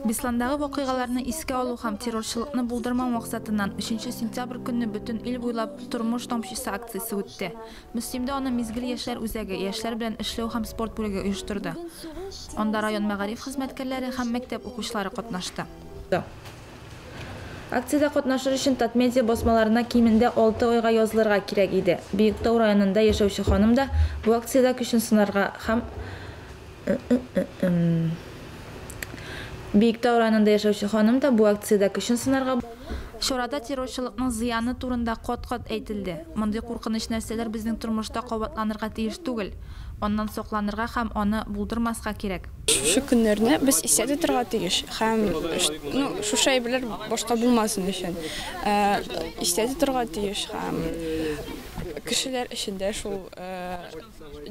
Бесландагы вакыйгаларны искә алу һәм террорчылыкны булдырмау максатыннан 3 сентябрь көнне бөтен ил буйлап Тормыш тамчысы акциясе үтте. Мөслимдә аны Мизгел яшьләр үзәге, яшьләр белән эшләү һәм спорт бүлеге оештырды. Анда район мәгариф хезмәткәрләре һәм мәктәп укучылары катнашты. Акциядә катнашыр өчен Татмедиа басмаларына кимендә 6 айга язылырга кирәк иде. Биектау районында яшәүче ханым да бу акциядә көчен сынарга һәм Биектау районында яшәүче ханым да бу акциядә көчен сынарга Чарада террорчылыкның зыяны турында кат-кат әйтелде. Мондый куркыныч нәрсәләр безнең тормышта кабатланырга тиеш түгел. Аннан сакланырга һәм аны булдырмаска кирәк. Шушы көннәрне без истә тотарга тиеш һәм ну, шушы әйберләр башка булмасын өчен истә тотарга тиеш һәм кешеләр эчендә шул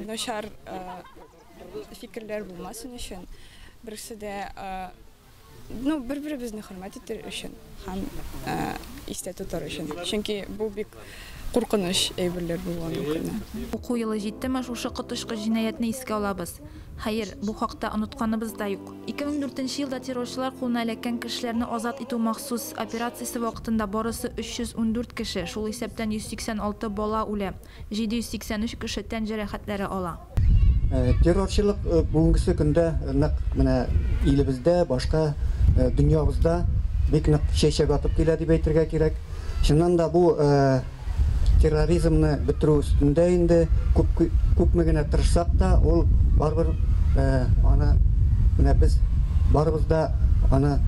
начар фикерләр булмасын өчен берсе дә ну, бер-беребезне хөрмәт итер өчен һәм истә тотар өчен. Чөнки бу бик куркыныч әйберләр булган ул көнне. Уку елы җиттеме, шушы коточкыч җинаятьне искә алабыз. Хәер, бу хакта онытканыбыз да юк. 2004 елда террорчылар кулына эләккән кешеләрне азат итү махсус операциясе вакытында барысы 314 кеше, шул исәптән 186 бала үлә. 783 кеше тән җәрәхәтләре ала. Террорчылык бүгенгесе көндә нык менә илебездә, башка дөньябызда бик нык чәчәк атып килә дип әйтергә кирәк. Чыннан да бу терроризмны бетерү өстендә инде күп күпме генә тырышсак та, ул барыбер аны менә без барыбыз да аны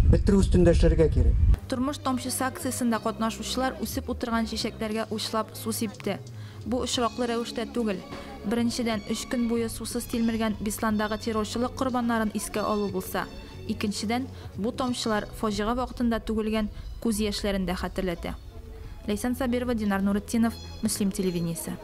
бетерү өстендә эшләргә кирәк. Тормыш тамчысы акциясендә катнашучылар үсеп утырган чәчәкләргә учлап су сипте. Бу очраклы рәвештә түгел. Беренчедән, өч көн буе сусыз тилмергән Бесландагы террорчылык корбаннарын искә алу булса, икенчедән, бу тамчылар фаҗига вакытында түгелгән күз яшьләрен дә хәтерләтә. Ләйсән Сабирова, Динар Нуретдинов, Мөслим телевидениесе.